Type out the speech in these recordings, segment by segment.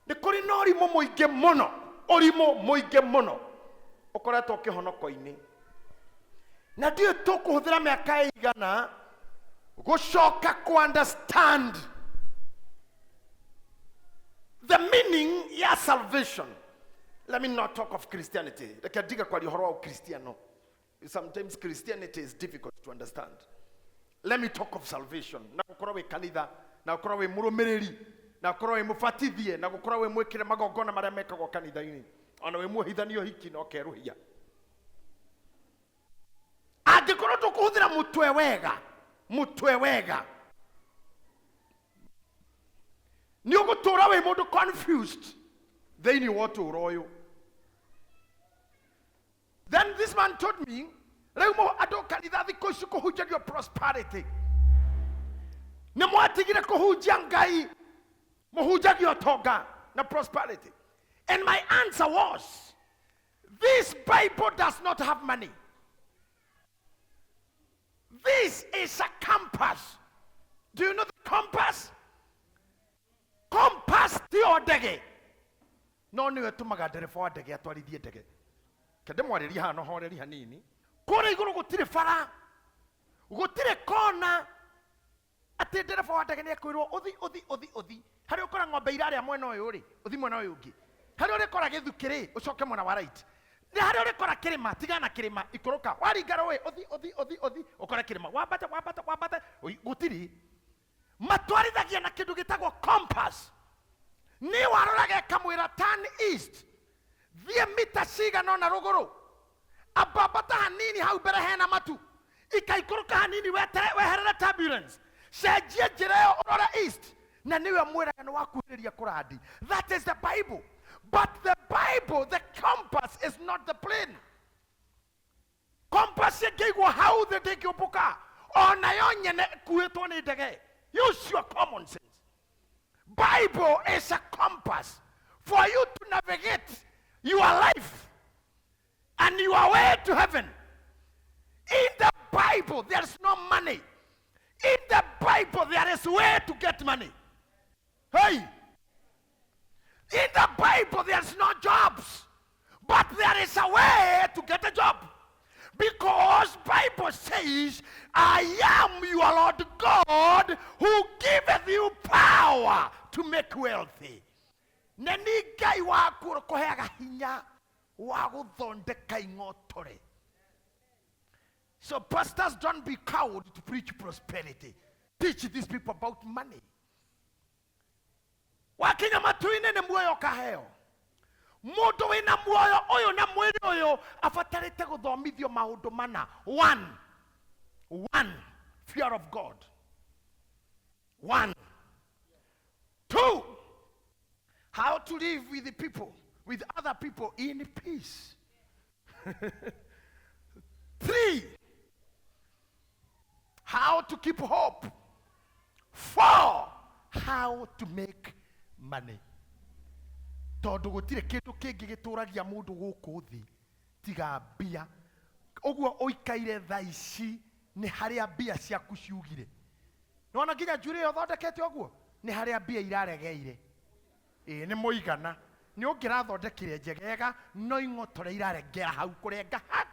Nĩ kũrĩ na ũrimũ mũingĩ mũno, ũrimũ mũingĩ mũno ũkoretwo kĩhonoko-inĩ, na ndiũĩ tũkũhũthĩra mĩaka ĩigana gũcoka kũ understand the meaning ya salvation. Let me not talk of Christianity. Reke ndige kwaria ũhoro wa ũkristiano. Sometimes Christianity is difficult to understand. Let me talk of salvation. Na gũkorwo wĩ kanitha, na gũkorwo wĩ mũrũmĩrĩri, na gũkorwo wĩ mũbatithie, na gũkorwo wĩ mwĩkĩre magongona marĩa mekagwo kanitha-inĩ, ona wĩ muohithania ũhiki na ũkerũhia. Angĩkorwo ndũkũhũthĩra mũtwe wega, mũtwe wega, nĩ ũgũtũra wĩ mũndũ confused thĩinĩ wa ũtũũro ũyũ. Then this man told me, rĩu andũ kanitha thikũ ici kũhunjagio prosperity. Nĩ mwatigire kũhunjia Ngai, mũhunjagio ũtonga na prosperity. And my answer was, this Bible does not have money. This is a compass. Do you know the compass? Compass tiyo ndege, no nĩyo ĩtũmaga ndereba wa ndege atwarithie ndege. Kende mwarĩrie haha no horeri hanini. Kũrĩa igũrũ gũtirĩ bara, gũtirĩ kona atĩ ndereba wa ndege nĩ ekwĩrwo ũthi ũthi ũthi ũthi harĩa ũkora ng'ombe irarĩa mwena ũyũ rĩ, ũthi mwena ũyũ ũngĩ, harĩa ũrĩkora gĩthukĩ rĩ, ũcoke mwena wa right, nĩ harĩa ũrĩkora kĩrĩma, tigana na kĩrĩma, ikũrũka, waringa rũĩ ũthi ũthi ũthi ũthi ũkore kĩrĩma, wambate wambate wambate, gũtirĩ. Matwarithagia na kĩndũ gĩtagwo compass. Nĩ waroraga ĩkamwĩra turn east, thiĩ mita cigana ũna rũgũrũ, ambambata hanini hau mbere hena matu, ikaikũrũka hanini wetere, weherere turbulence, cenjia njĩra ĩyo ũrore east, na nĩwe mwĩraga nĩ wakuhĩrĩria kũrandi. That is the Bible. But the Bible, the compass is not the plane. Compass ĩngĩigwo hau thĩ ndĩngĩũmbũka, onayo nyene ĩkuĩtwo nĩ ndege. Use your common sense. Bible is a compass for you to navigate your life and your way to heaven. In the Bible there is no money. In the Bible there is way to get money. Hey, in the Bible there is no jobs, but there is a way to get a job. Because Bible says, I am your Lord God who giveth you power to make wealthy. Na nĩ Ngai waku ũkũheaga hinya wa gũthondeka ing'otore. So pastors, don't be cowed to preach prosperity. Teach these people about money. Wakinya matu-inĩ nĩ muoyo ũkaheo. Mũndũ wĩna muoyo ũyũ na mwĩrĩ ũyũ abatarĩte gũthomithio maũndũ mana. One, one, fear of God. One. Two, how to live with the people, with other people in peace. Three, how to keep hope. Four, how to make money. Tondũ gũtirĩ kĩndũ kĩngĩ gĩtũragia mũndũ gũkũ thĩ tiga mbia. Ũguo ũikaire thaa ici nĩ harĩa mbia ciaku ciugire. Nĩwona nginya njuĩrĩ ĩyo ũthondekete ũguo nĩ harĩa mbia iraregeire. Ĩĩ nĩ mũigana. Nĩ ũngĩrathondekire njegega no ing'otore iraregera hau kũrenga ha.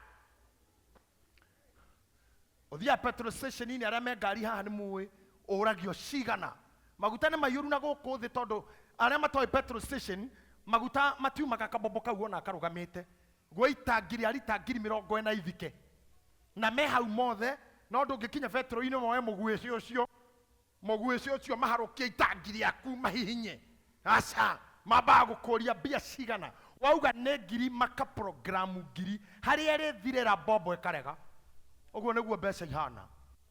Ũthiaga petrol station-inĩ, arĩa me ngari haha nĩ mũĩ, ũragio cigana. Maguta nĩ maiyũru na gũkũ thĩ, tondũ arĩa matoĩ petrol station, maguta matiumaga kabombo kau ona karũgamĩte. Gwĩ itangi rĩa rita 40,000 ithike. Na me hau mothe, no ndũngĩkinya petrol-inĩ woe mũguĩcĩ ũcio. Mũguĩcĩ ũcio maharũkie itangi rĩaku mahihinye. Aca, mambaga gũkũria mbia cigana. Wauga nĩ ngiri maka programu ngiri. Harĩa ĩrĩthirĩra mbombo ĩkarega. Ũguo nĩguo mbeca ihana.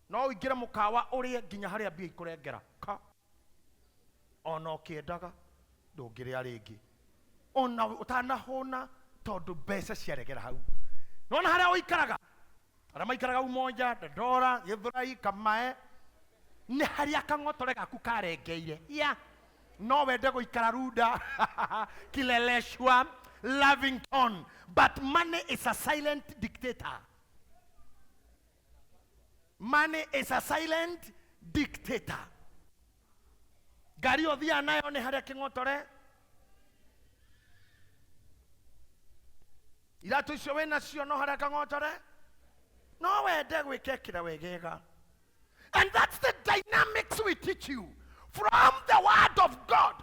No ũingĩre mũkawa ũrĩe nginya harĩa mbia ikũrengera. Ka. Ona ũkĩendaga ndũngĩrĩa rĩngĩ. Ona ũtanahũna tondũ mbeca ciaregera hau. Nĩwona harĩa ũikaraga? Arĩa maikaraga Umoja, Dandora, Githurai, Kamae, nĩ harĩa kang'otore gaku karengeire. Ya, no wende gũikara Runda, Kileleshwa, Lavington, but money is a silent dictator. Money is a silent dictator. Ngari ũthiaga nayo nĩ harĩa kĩng'otore. Iratũ icio wĩ nacio no harĩa kang'onjore no wende gwĩkekĩra wegega. And that's the dynamics we teach you from the word of God.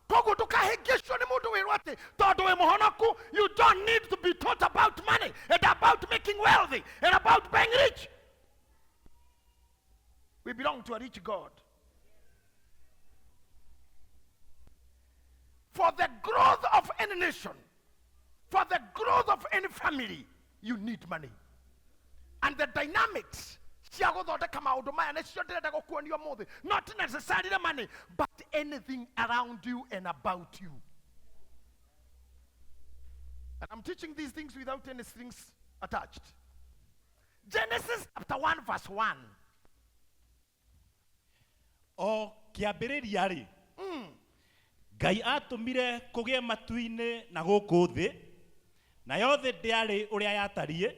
Koguo ndũkahĩngĩcwo nĩ mũndũ wĩrwo atĩ tondũ wĩ mũhonoku, you don't need to be taught about money and about making wealthy and about being rich. We belong to a rich God. For the growth of any nation, for the growth of any family, you need money. And the dynamics cia gũthondeka maũndũ maya nĩcio ndĩrenda gũkuonia ũmũthĩ. Not necessarily money, but anything around you and about you. And I'm teaching these things without any strings attached. Genesis chapter 1 verse 1. O kĩambĩrĩria rĩ, Ngai atũmire kũgĩe matu-inĩ na gũkũ thĩ, nayo thĩ ndĩarĩ ũrĩa yatariĩ,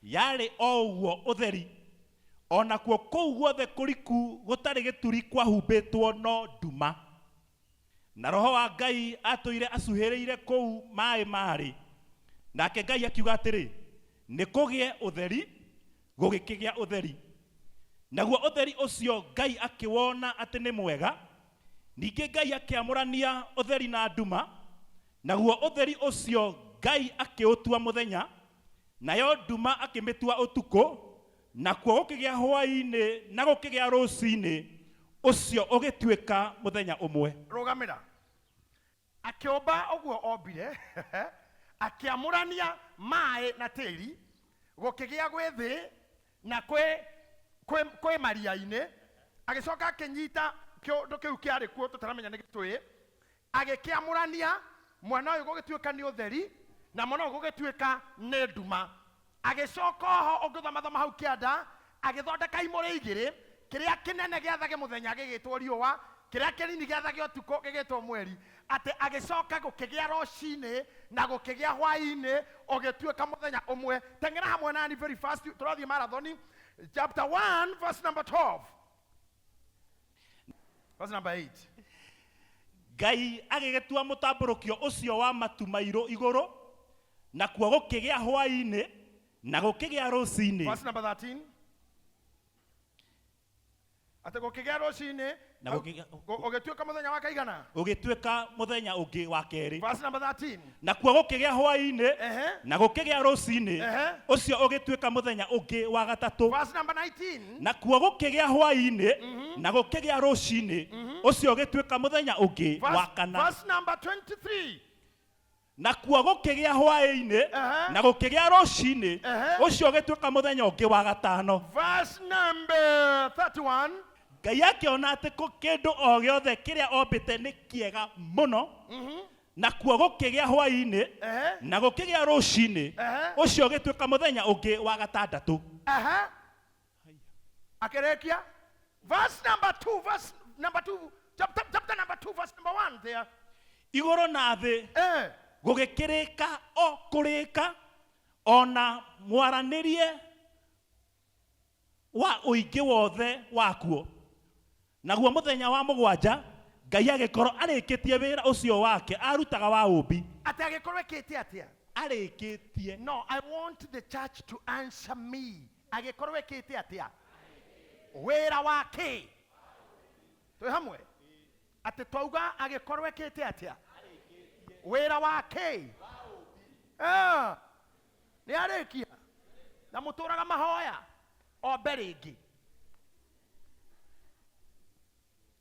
yarĩ o ũguo ũtheri, o nakuo kũu guothe kũriku gũtarĩ gĩturi kwahumbĩtwo no nduma. Na Roho wa Ngai atũire acuhĩrĩire kũu maĩ marĩ. Nake Ngai akiuga atĩrĩ, nĩ kũgĩe ũtheri, gũgĩkĩgĩa ũtheri. Naguo ũtheri ũcio Ngai akĩwona atĩ nĩ mwega. Ningĩ Ngai akĩamũrania ũtheri na nduma. Naguo ũtheri ũcio Ngai akĩũtua mũthenya, nayo nduma akĩmĩtua ũtukũ. Nakuo gũkĩgĩa hwaĩ-inĩ na gũkĩgĩa rũcinĩ, ũcio ũgĩtuĩka mũthenya ũmwe. Rũgamĩra. Akĩũmba ũguo ombire, akĩamũrania maĩ na tĩri, gũkĩgĩa gwĩ thĩ na kwĩ maria-inĩ. Agĩcoka akĩnyita kĩũndũ kĩu kĩarĩ kuo tũtaramenya nĩ gĩtũĩ, agĩkĩamũrania mwena ũyũ gũgĩtuĩka nĩ ũtheri na mwena ũyũ gũgĩtuĩka nĩ nduma. Agĩcoka oho ũngĩthoma hau kĩanda, agĩthondeka imũrĩ igĩrĩ, kĩrĩa kĩnene gĩathage mũthenya gĩgĩtwo riũa, kĩrĩa kĩnini gĩathage ũtukũ gĩgĩtwo mweri. Atĩ agĩcoka gũkĩgĩa rũcinĩ na gũkĩgĩa hwaĩ-inĩ, ũgĩtuĩka mũthenya ũmwe. Teng'era hamwe nani very fast, tũrathiĩ marathoni. Chapter 1 verse number 12. Verse number 8. Ngai agĩgĩtua mũtambũrũkio ũcio wa matu mairũ igũrũ, nakuo gũkĩgĩa hwaĩ-inĩ na gũkĩgĩa rũcinĩ. Verse number 13. Atĩ gũkĩgĩa rũcinĩ Na gũkĩgĩa- ũgĩtuĩka mũthenya wa kaigana. Ũgĩtuĩka mũthenya ũngĩ wa kerĩ. Verse number 13. Nakuo gũkĩgĩa hwaĩ-inĩ na gũkĩgĩa rũcinĩ, ũcio ũgĩtuĩka mũthenya ũngĩ wa gatatũ. Verse number 19. Nakuo gũkĩgĩa hwaĩ-inĩ na gũkĩgĩa rũcinĩ, ũcio ũgĩtuĩka mũthenya ũngĩ wa kana. Verse number 23. Nakuo gũkĩgĩa hwaĩ-inĩ na gũkĩgĩa rũcinĩ, ũcio ũgĩtuĩka mũthenya ũngĩ wa gatano. Verse number 31. Ngai akĩona atĩ kĩndũ o gĩothe kĩrĩa ombĩte nĩ kĩega mũno. Nakuo gũkĩgĩa hwaĩ-inĩ na gũkĩgĩa rũcinĩ, ũcio ũgĩtuĩka mũthenya ũngĩ wa gatandatũ. Akĩrĩkia verse number 2, verse number 2, chapter number 2, verse number 1 there. Igũrũ na thĩ gũgĩkĩrĩka o kũrĩka, ona mwaranĩrie wa ũingĩ wothe wakuo. Naguo mũthenya wa mũgwanja Ngai agĩkorwo arĩkĩtie wĩra ũcio wake arutaga wa ũmbi. Atĩ agĩkorwo ekĩte atĩa? Arĩkĩtie. No, I want the church to answer me. Agĩkorwo ekĩte atĩa? Wĩra wa kĩ? Twĩ hamwe? Atĩ twauga agĩkorwo ekĩte atĩa? Wĩra wa kĩ? Nĩ arĩkia. Na mũtũraga mahoya o mbere ĩngĩ.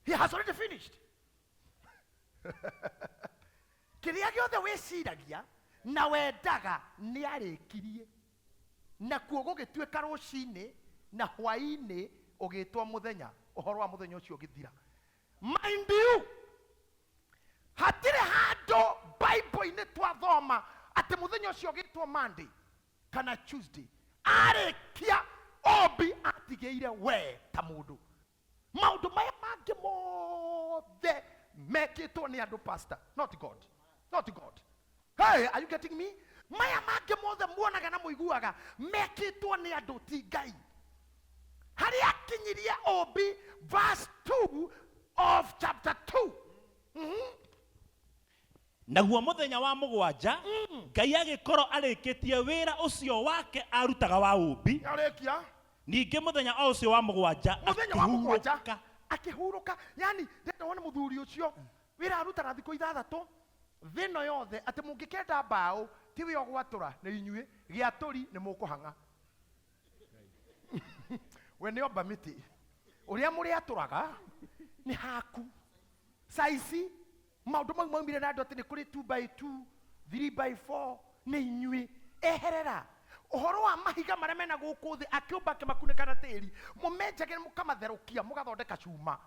He has already finished. Kĩrĩa gĩothe wĩciragia na wendaga nĩ arĩkirie. Nakuo gũgĩtuĩka rũcinĩ na hwaĩ-inĩ ũgĩtwo mũthenya, ũhoro wa mũthenya ũcio ũgĩthira. Mind you, hatirĩ handũ Bible-inĩ twathoma atĩ mũthenya ũcio ũgĩtwo Monday kana Tuesday. Arĩkia ombi atigĩire we ta mũndũ. Maũndũ maya mangĩ mothe mekĩtwo nĩ andũ, pastor, not God. Not God. Hey, are you getting me? Maya mangĩ mothe muonaga na mũiguaga mekĩtwo nĩ andũ, ti Ngai. Harĩa akinyirie ũmbi, verse 2 of chapter 2. Naguo mũthenya wa mũgwanja Ngai agĩkorwo arĩkĩtie wĩra ũcio wake arutaga wa ũũmbi. Arĩkia. Ningĩ mũthenya o ũcio wa mũgwanja Mũthenya wa mũgwanja akĩhurũka. Akĩhurũka. Yani ndĩrenda wone mũthuri ũcio wĩra arutaga thikũ ithathatũ thĩ ĩno yothe, atĩ mũngĩkenda mbaũ ti we ũgwatũra, nĩ inyuĩ gĩatũri nĩ mũkũhang'a. We nĩ omba mĩtĩ, ũrĩa mũrĩatũraga nĩ haku. Saici maũndũ mau maumire na andũ atĩ nĩ kũrĩ 2 by 2, 3 by 4, nĩ inyuĩ. Eherera ũhoro wa mahiga marĩa mena gũkũ thĩ, akĩũmba akĩmakunĩka na tĩri, mũmenjage mũkamatherũkia mũgathondeka cuma.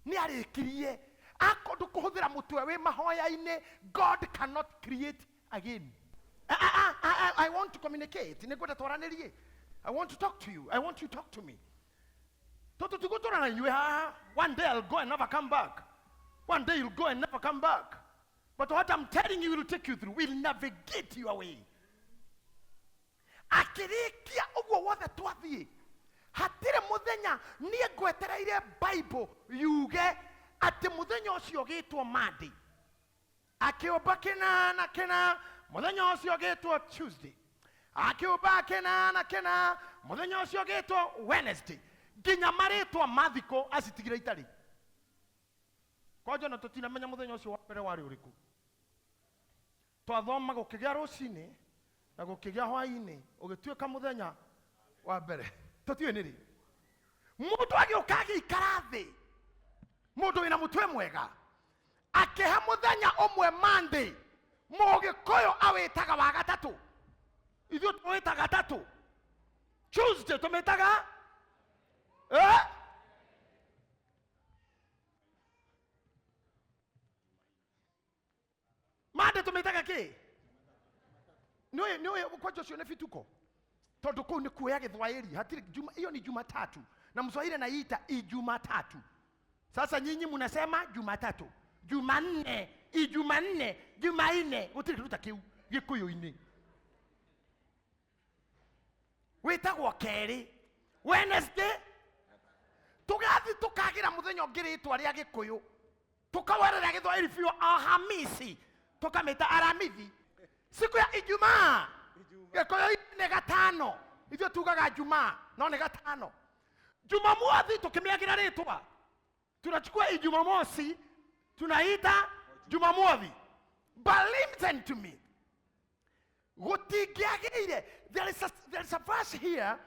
Nĩ arĩkirie akorwo ndũkũhũthĩra mũtwe wĩ mahoya-inĩ. God cannot create again. I want to communicate. Nĩ ngwenda twaranĩrie. I want to talk to you. I want you to talk to me. Tondũ tigũtũra na inyuĩ haha. One day I'll go and never come back. One day you'll go and never come back. But what I'm telling you will take you through, will navigate your way. Akĩrĩkia ũguo wothe twathiĩ, hatirĩ mũthenya niĩ ngwetereire Bible yuge atĩ mũthenya ũcio ũgĩtwo Monday, akĩũmba kĩna na kĩna, mũthenya ũcio ũgĩtwo Tuesday, akĩũmba kĩna na kĩna, mũthenya ũcio ũgĩtwo Wednesday, nginya marĩtwa ma thikũ acitigire itarĩ kwanja. Na tũtinamenya mũthenya ũcio wa mbere warĩ ũrĩkũ. Twathoma gũkĩgĩa rũcinĩ na gũkĩgĩa hwaĩ-inĩ, ũgĩtuĩka mũthenya wa mbere. Tũtiũĩ nĩ rĩ. Mũndũ agĩũka agĩikara thĩ, mũndũ wĩna mũtwe mwega akĩhe mũthenya ũmwe Monday. Mũgĩkũyũ awĩtaga wa gatatũ, ithuĩ tũwĩtaga tatũ. Tuesday tũmĩtaga, eh? Monday tũmĩtaga kĩ? Nĩũĩ kwanja ũcio nĩ bituko, tondũ kũu nĩ kuoya Gĩthwaĩri. Hatirĩ juma, hiyo ni Jumatatu na Mswahili anaita Ijumatatu. Sasa nyinyi mnasema Jumatatu, Jumanne, Ijumanne, Jumanne. Gũtirĩ kĩndũ ta kĩu Gĩkũyũ-inĩ. Wĩtagwo kerĩ, Wednesday. Tũgathiĩ tũkagĩra mũthenya ũngĩ rĩtwa rĩa Gĩkũyũ, tukawerera Gĩthwaĩri biũ. Alhamisi tukamĩta Aramithi. Siku ya Ijumaa Gĩkũyũ nĩ gatano, ithuĩ tugaga Jumaa no nĩ gatano. Jumamothi tukĩmĩagĩra rĩtwa, tunachukua Ijumamosi tunaita Jumamothi. But listen to me, gũtingĩagĩrĩire. There is a verse here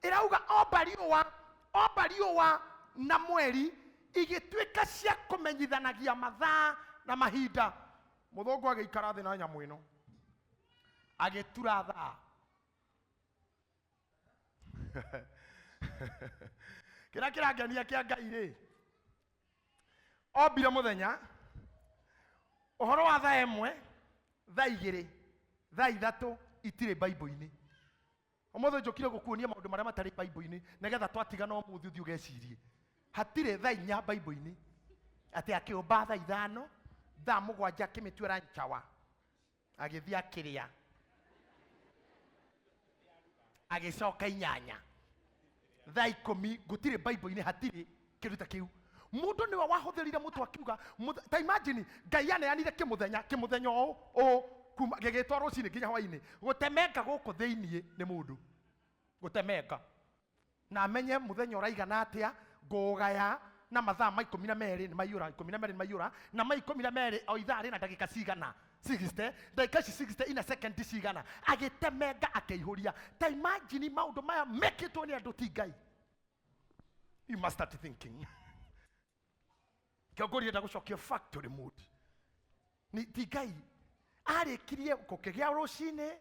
ĩrauga omba riũa na mweri igĩtuĩka cia kũmenyithanagia mathaa na mahinda. Mũthũngũ agĩikara thĩ na nyamũ ĩno agĩtura thaa. Kĩrĩa kĩrangenia kĩa Ngai rĩ, ombire mũthenya ũhoro wa thaa 1, thaa 2, thaa 3 itirĩ Baibũ-inĩ. Ũmũthĩ njũkire gũkuonia maũndũ marĩa matarĩ Baibũ-inĩ, nĩgetha twatigana ũmũthĩ ũthiĩ ũgecirie. Hatirĩ thaa 4 Baibũ-inĩ, atĩ akĩũmba thaa 5, thaa 7 akĩmĩtua njawa, agĩthiĩ akĩrĩa, agĩcoka 8, thaa 10. Gũtirĩ Baibũ-inĩ, hatirĩ kĩndũ ta kĩu. Mũndũ nĩwe wahũthĩrire mũtwe akiuga ta imagine Ngai aneanire kĩmũthenya kĩmũthenya ũũ ũũ kuma gĩgĩtwo rũcinĩ nginya hwainĩ. Gũtemenga gũkũ thĩiniĩ nĩ mũndũ gũtemenga na amenye mũthenya ũraigana atĩa, ngũgaya na mathaa ma 12 nĩ maiyũra, 12 nĩ maiyũra, na ma 12 o ithaa rĩna ndagĩka cigana, 60, ndagĩka ici 60 ina second cigana. Agĩtemenga akĩihũria. Ta imagine maũndũ maya mekĩtwo nĩ andũ, ti Ngai. You must start thinking. Kĩongoria enda gũcokia factory mode. Ni ti Ngai arĩkirie gũkĩgĩa rũcinĩ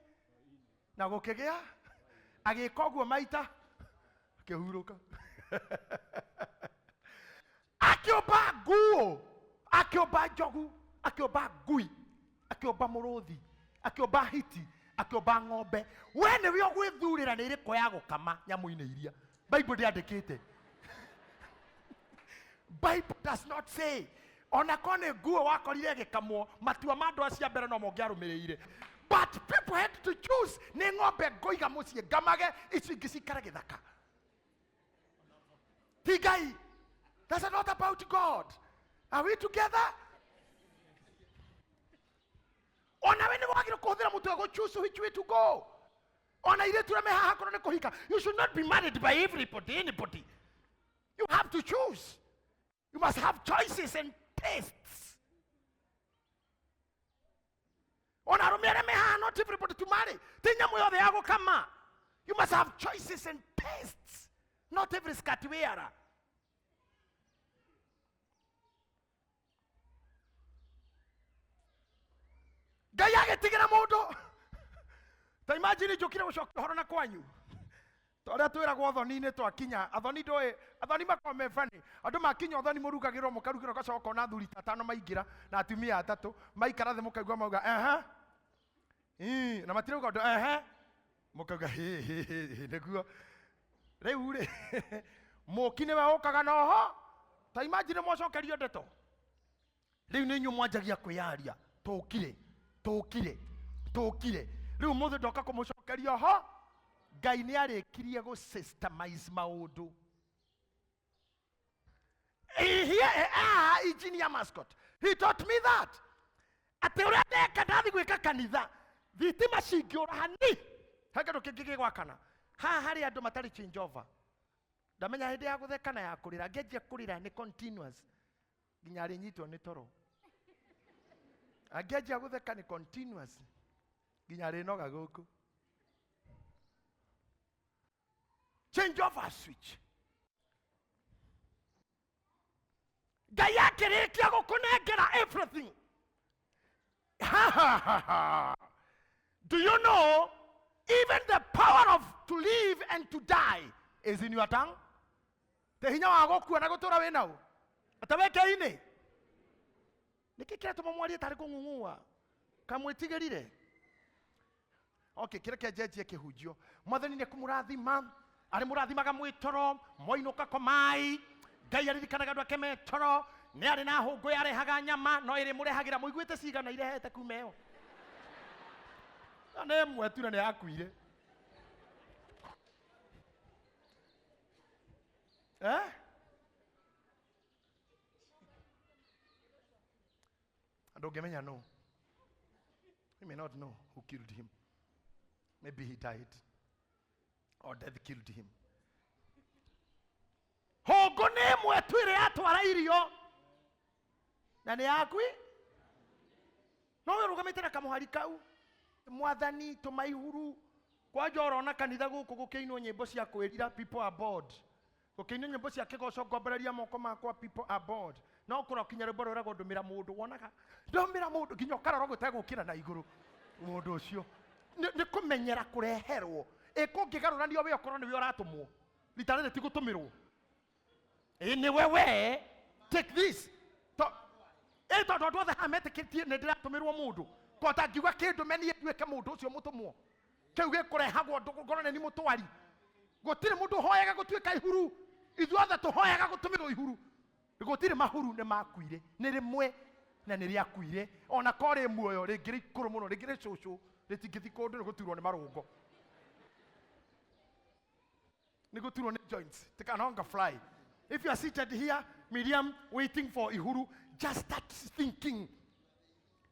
na gũkĩgĩa, agĩka ũguo maita, akĩhurũka, akĩũmba nguo, akĩũmba njogu, akĩũmba ngui, akĩũmba mũrũthi, akĩũmba hiti, akĩũmba ng'ombe. We nĩwe ũgwĩthurĩra nĩ ĩrĩkũ ya gũkama nyamũ-inĩ iria Bible ndĩandĩkĩte. Bible does not say. Ona korwo nĩ nguo wakorire ĩgĩkamwo, matua ma andũ acio a mbere no mongĩarũmĩrĩire, but people had to choose: nĩ ng'ombe ngũiga mũciĩ ngamage, icio ingĩ cikare gĩthaka. Ti Ngai. That's not about God. Are we together? Onawe nĩ wagĩrĩirwo kũhũthĩra mũtwe gũ choose which way to go. Ona airĩtu arĩa me haha korwo nĩ kũhika, you should not be married by everybody, anybody. You have to choose. You must have choices and tastes. Ona arũme arĩa me haha, not everybody to marry. Ti nyamũ yothe ya gũkama. You must have choices and tastes. Not every skirt wearer. Ngai agĩtigĩra mũndũ. Ta imagine njũkire gũcokia ũhoro na kwanyu. Ta ũrĩa twĩragwo ũthoni-inĩ twakinya, athoni ndũĩ, athoni makoragwo me funny. Andũ makinya ũthoni mũrugagĩrwo mũkarugĩrwo ũgacoka ũkona athuri ta atano maingĩra na atumia atatũ, maikara thĩ mũkaigua mauga ehe, ii, na matirauga ũndũ ehe, mũkauga hĩ hĩ hĩ hĩ, nĩguo. Rĩu rĩ, mũki nĩwe ũkaga na oho, ta imagine mwacokerio ndeto. Rĩu nĩ inyuĩ mwanjagia kwĩyaria, tũkire, tũkire, tũkire. Rĩu ũmũthĩ ndoka kũmũcokeria oho, Ngai nĩ arĩkirie gũ systemize maũndũ. Here, engineer mascot, he taught me that. Atĩ ũrĩa ndeka ndathi gwĩka kanitha, thitima cingĩũra hani, he kĩndũ kĩngĩ gĩgwakana. Haha harĩ andũ matarĩ change over. Ndamenya hĩndĩ ya gũtheka na ya kũrĩra, ngĩanjia kũrĩra nĩ continuous. Nginya arĩnyitwo nĩ toro. Angĩanjia gũtheka nĩ continuous. Nginya arĩnoga gũkũ. Change over switch. Ngai akĩrĩkia gũkũnengera everything. Ha, ha, ha, ha. Do you know even the power of to live and to die is in your tongue? Te hinya wa gũkua na gũtũra wĩ nau. Ata weke-inĩ. Nĩkĩ kĩratũma mwarie tarĩ kũng'ung'ua? Kamwĩtigĩrire? Okay, kĩreke njenjie kĩhunjio. Mwathani nĩ kũmũrathima, arĩ mũrathimaga mwĩ toro, mwainũka komai. Ngai aririkanaga andũ ake me toro, nĩ arĩ na hũngũ yarehaga nyama, no ĩrĩ mũrehagĩra mũiguĩte cigana irehete kuma ĩyo. Na nĩ ĩmwe tu na nĩ yakuire. Eh? Andũ ũngĩmenya no. You may not know who killed him. Maybe he died. Or death killed him. Hũngũ nĩ ĩmwe tu ĩrĩa yatwara irio. Na nĩ yakui. No we ũrũgamĩte na kamũhari kau. Mwathani tũma ihuru. Kwanja ũrona kanitha gũkũ gũkĩinwo nyĩmbo cia kwĩrira, people are bored. Gũkĩinwo nyĩmbo cia kĩgoco ngombereria moko makwa, people are bored. No kũrokinya rwĩmbo rwĩragwo ndũmĩra mũndũ, wonaga ndũmĩra mũndũ nginya ũkarora ũguo ũtegũkĩra na igũrũ mũndũ ũcio. Nĩ kũmenyera kũreherwo. Ĩ kũngĩgarũranio we ũkorwo nĩwe ũratũmwo. Rita rĩrĩ ti gũtũmĩrwo. Ĩ nĩwe we, take this. Ĩ tondũ andũ othe haha metĩkĩtie nĩ ndĩratũmĩrwo mũndũ. Ko tangiuga kĩndũ meniĩ nduĩke mũndũ ũcio mũtũmwo. Kĩu gĩkũrehagwo ngorwo nĩ mũtwari. Gũtirĩ mũndũ ũhoyaga gũtuĩka ihuru. Ithuothe tũhoyaga gũtũmĩrwo ihuru. Gũtirĩ mahuru nĩ makuire. Nĩ rĩmwe na nĩ rĩakuire. Ona ko rĩ muoyo rĩngĩ rĩ ikũrũ mũno, rĩngĩ rĩ cũcũ, rĩtingĩthiĩ kũndũ nĩ gũturwo nĩ marũngo. Nĩ gũturwo nĩ joints. It can longer fly. If you are seated here, Miriam, waiting for ihuru, just start thinking.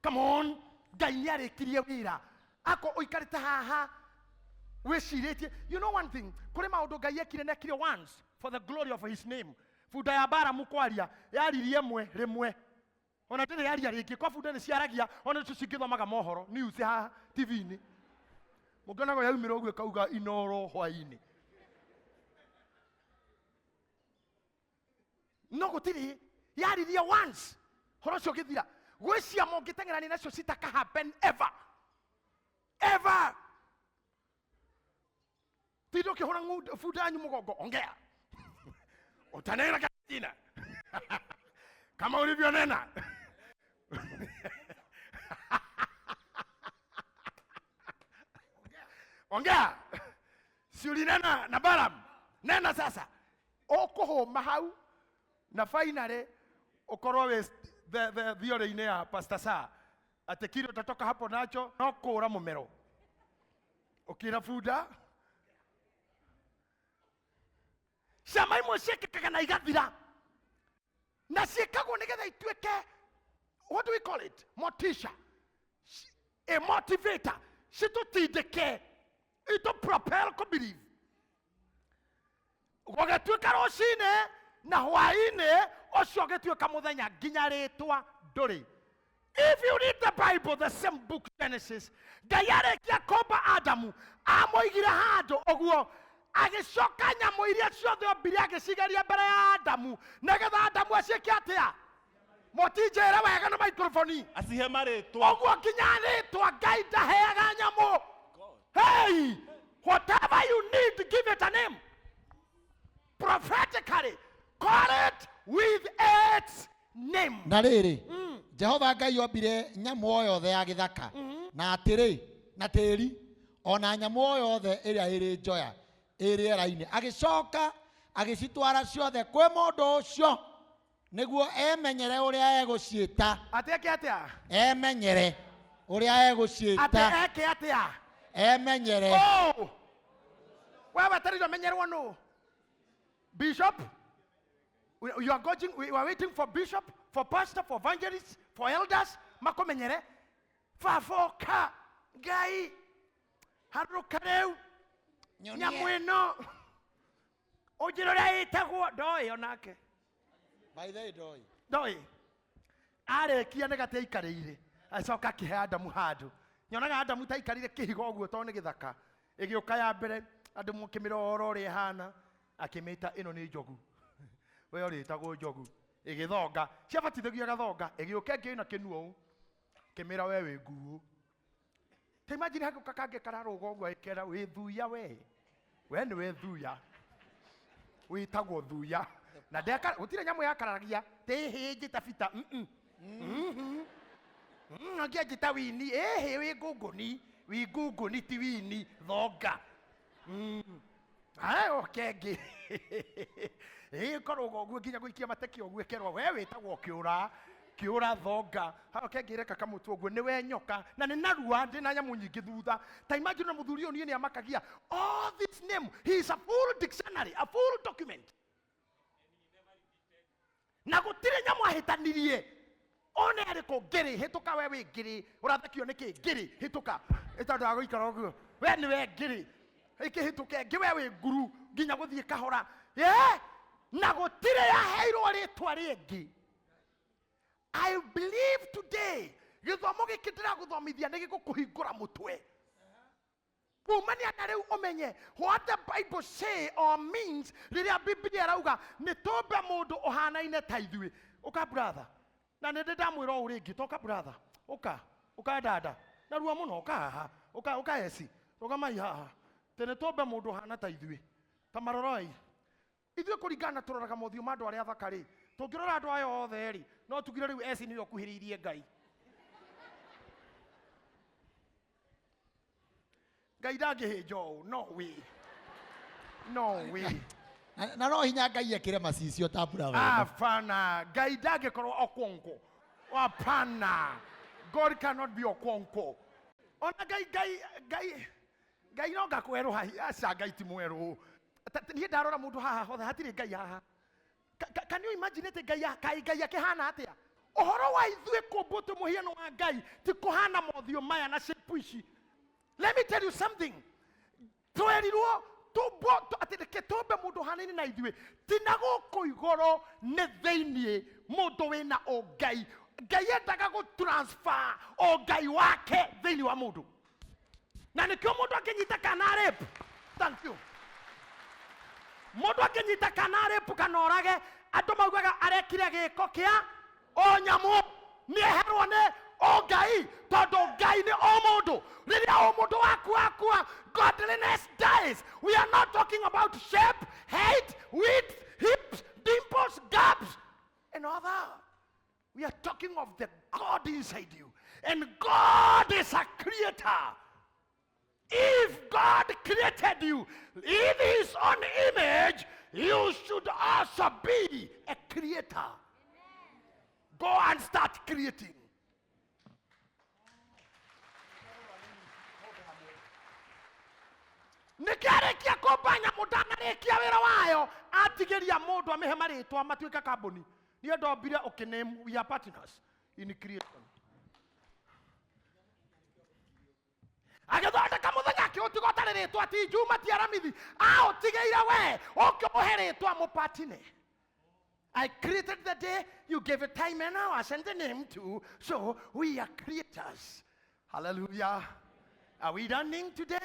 Come on, Ngai nĩ arĩkirie wĩra. Ako ũikarĩte haha wĩcirĩtie. You know one thing, kũrĩ maũndũ Ngai ekire na ekire once for the glory of his name. Bunda ya Balamu kwaria yaririe ĩmwe rĩmwe. Ona ndĩrĩ yaria rĩngĩ, kwa bunda nĩ ciaragia, ona nĩcio cingĩthomaga mohoro news haha T V-inĩ. Mũngĩonaga yaumĩra ũguo ĩkauga Inoro hwaĩ-inĩ. No gũtirĩ yaririe once, horo ũcio ũgĩthira. Gwĩ ciama ũngĩteng'erania nacio citaka happen ever. Ever. Tinda ũkĩhũra bunda yanyu mũgongo, ongea. Utanena kama jina. Kama ulivyonena. Ongea. Si ulinena na Balaam. Nena sasa. Ũkũhũma hau na finally ũkorwo wĩ the theory-inĩ ya Pastor Sa atĩ kile utatoka hapo nacho no kũra mũmero. Ũkĩra bunda. Ciama imwe ciĩkĩkaga na igathira. Na ciĩkagwo nĩgetha ituĩke, what do we call it? Motisha. A motivator, citũtindĩke, itũ propel kũ believe. Gũgĩtuĩka rũcinĩ na hwaĩ-inĩ, ũcio ũgĩtuĩka mũthenya nginya rĩtwa ndũrĩ. If you read the Bible, the same book, Genesis, Ngai arĩkia kũmba Adamu, amũigire handũ ũguo, agĩcoka nyamũ iria ciothe ombire agĩcigeria mbere ya Adamu, nĩgetha Adamu aciĩke atĩa? Mũtinjĩre wega na microphone. Acihe marĩtwa. Ũguo nginya rĩtwa Ngai ndaheaga nyamũ. Hey, whatever you need, give it a name. Prophetically, call it with its name. Na rĩrĩ, Jehova Ngai ombire nyamũ o yothe ya gĩthaka na atĩrĩ na tĩri, o na nyamũ o yothe ĩrĩa ĩrĩ njoya ĩ rĩera-inĩ, agĩcoka agĩcitwara ciothe kwĩ mũndũ ũcio nĩguo emenyere ũrĩa egũciĩta. Atĩ eke atĩa? Emenyere ũrĩa egũciĩta. Atĩ eke atĩa? Emenyere. Oh! Wewe wetereire ũmenyerwo nũ? Bishop? You are going, we are waiting for bishop, for pastor, for evangelist, for elders, makomenyere. Baba ũka, Ngai, harũrũka rĩu, nyamũ ĩno, ũnjĩre ũrĩa ĩtagwo, ndoĩ onake. By the way, ndoĩ. Ndoĩ. Arĩkia nĩ gatĩ aikarĩire, acoka akĩhe Adamu handũ. Nyonaga Adamu ta aikarire kĩhiga ũguo tondũ nĩ gĩthaka. Ĩgĩũka ya mbere, andũ makĩmĩrora ũrĩa ĩhana, akĩmĩta ĩno nĩ njogu. We ũrĩtagwo njogu. Ĩgĩthonga, ciabatithagia gathonga, ĩgĩũka ĩngĩ ĩna kĩnua ũũ. Kĩmĩra we wĩ nguũ. Ta imagine hagĩũka kangĩ kararũga ũguo ĩkera wĩ thuya we. We nĩ we thuya. Wĩtagwo thuya. Na ndeka, gũtirĩ nyamũ yakararagia, tĩhĩ njĩta bita. Angĩ anjĩta wini, ĩhĩ wĩ ngũngũni, wĩ ngũngũni ti wini, thonga. Aya oke ĩngĩ. Ĩ korwo ũguo nginya gũikia mateke ũguo ĩkerwo we wĩtagwo kĩũra, kĩũra thonga. Hau kengĩ reka kamũtwe ũguo nĩ we nyoka na nĩ narua ndĩ na nyamũ nyingĩ thutha. Ta imagine na mũthuri ũyũ niĩ nĩ amakagia. All this name, he is a full dictionary, a full document. Na gũtirĩ nyamũ ahĩtanirie. One arĩkũ ngĩrĩ, hĩtũka we wĩ ngĩrĩ, ũrathekio nĩkĩ ngĩrĩ, hĩtũka. Ĩ tondũ wa gũikara ũguo. We nĩ we ngĩrĩ. Ĩkĩhĩtũka ĩngĩ we wĩ nguru nginya gũthiĩ kahora. Na gũtirĩ yaheirwo rĩtwa rĩngĩ. I believe today gĩthomo gĩkĩ ndĩragũthomithia nĩ gĩgũkũhingũra mũtwe. Kumania na rĩu ũmenye what the Bible say or means rĩrĩa Biblia ĩrauga nĩ tũmbe mũndũ ũhanaine ta ithuĩ. Ũka brother, na nĩ ndĩ ndamwĩra ũũ rĩngĩ, toka brother, ũka, ũka dada, narua mũno, ũka haha, ũka, ũka eci, rũgamai haha. Tĩ nĩ tũmbe mũndũ ũhana ta ithuĩ. Ta maroroi. Ithuĩ kũringana na tũroraga mothiũ ma andũ arĩa athaka rĩ, tũngĩrora andũ aya othe rĩ, no tugire rĩu eci nĩwe ũkuhĩrĩirie Ngai. Ngai ndangĩhĩnja ũũ, no way. No way. Na no hinya Ngai ekĩre macicio ta brother ĩno. Hapana, Ngai ndangĩkorwo Okonkwo. Hapana. God cannot be Okonkwo. Ona Ngai, Ngai, Ngai, Ngai no ngakwerũha, aca Ngai ti mwerũ. Niĩ ndarora mũndũ haha hothe hatirĩ Ngai haha. Can you imagine atĩ Ngai kaĩ Ngai akĩhana atĩa? Ũhoro wa ithuĩ kũmbwo twĩ mũhiano wa Ngai ti kũhana mothiũ maya na shape ici. Let me tell you something. Twerirwo tũmbwo, atĩ reke tũmbe mũndũ ũhanaine na ithuĩ, ti na gũkũ igũrũ, nĩ thĩiniĩ mũndũ wĩna ũngai. Ngai endaga gũ transfer ũngai wake thĩiniĩ wa mũndũ. Na nĩkĩo mũndũ angĩnyita kana rape. Thank you. Mũndũ angĩnyita kana rape kana orage, andũ maugaga arekire gĩko kĩa o nyamũ, nĩeherwo nĩ ũngai, tondũ Ngai nĩ o mũndũ. Rĩrĩa o mũndũ waku akua, godliness dies. We are not talking about shape, height, width, hips, dimples, gaps, and all that. We are talking of the God inside you. And God is a creator. If God created you in his own image, you should also be a creator. Go and start creating. Nĩkĩarĩkia kũmba nyamũ ndanarĩkia wĩra wayo, atigĩria mũndũ amĩhe marĩtwa matuĩke kambuni. Niĩ ndombire ũkĩname, we are partners in creation. Agĩthondeka mũthenya akĩũtiga ũtarĩ rĩtwa, ti Juma, ti Aramithi, aũtigĩire we ũkĩmũhe rĩtwa mũpatine. I created the day, you gave it time and hours and the name too. So we are creators. Hallelujah. Are we learning today?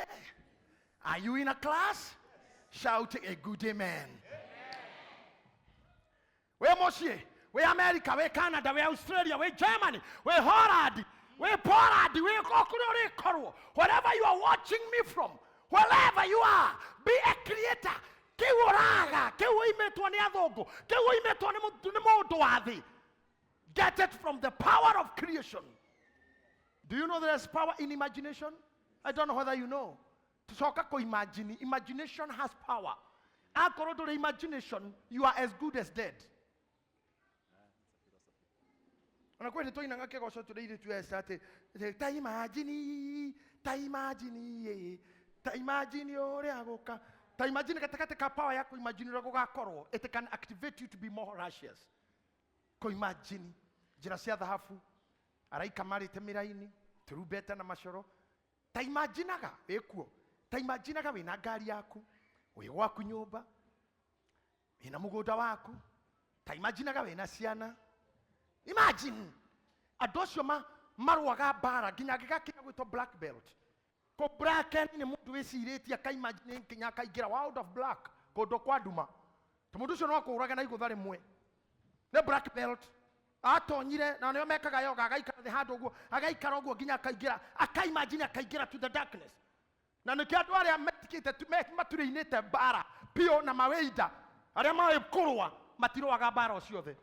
Are you in a class? Shout a good amen. Wĩ mũciĩ, wĩ America, wĩ Canada, wĩ Australia, wĩ Germany, wĩ Holland, wĩ Poland, wĩ o kũrĩa ũrĩkorwo, wherever you are watching me from, wherever you are, be a creator. Kĩu ũraga, kĩu ũimĩtwo nĩ athũngũ, kĩu ũimĩtwo nĩ mũndũ wa thĩ, get it from the power of creation. Do you know there's power in imagination? I don't know whether you know. Tucoka kũ imagine. Imagination has power. Akorwo ndũrĩ imagination, you are as good as dead. Ona kwĩ tũinaga kĩgoco tũrĩ airĩtu esa atĩ atĩ, ta imagine, ta imagine, ta imagine ũrĩa gũka, ta imagine gatagatĩ ka power ya kũ-imagine ũrĩa gũgakorwo. It can activate you to be more righteous. Kũ-imagine njĩra cia thahabu, araika marĩte mĩraini, tũrumbeta na macoro. Ta imaginaga wĩkuo, ta imaginaga wĩna ngari yaku, wĩ gwaku nyũmba, wĩna mũgũnda waku, ta imaginaga wĩna ciana. Imagine andũ acio marũaga mbara nginya angĩgakinya gwĩtwo black belt. Kũ blacken nĩ mũndũ wĩcirĩtie akaimagine nginya akaingĩra world of black, kũndũ kwa nduma. Ta mũndũ ũcio no akũũrage na igũtha rĩmwe. Nĩ black belt atonyire, na nĩo mekaga yoga, agaikara thĩ handũ ũguo, agaikara ũguo nginya akaingĩra, akaimagine akaingĩra to the darkness. Na nĩkĩo andũ arĩa metikĩte maturĩinĩte mbara biũ na mawĩinda arĩa maĩ kũrũa matirũaga mbara o ciothe.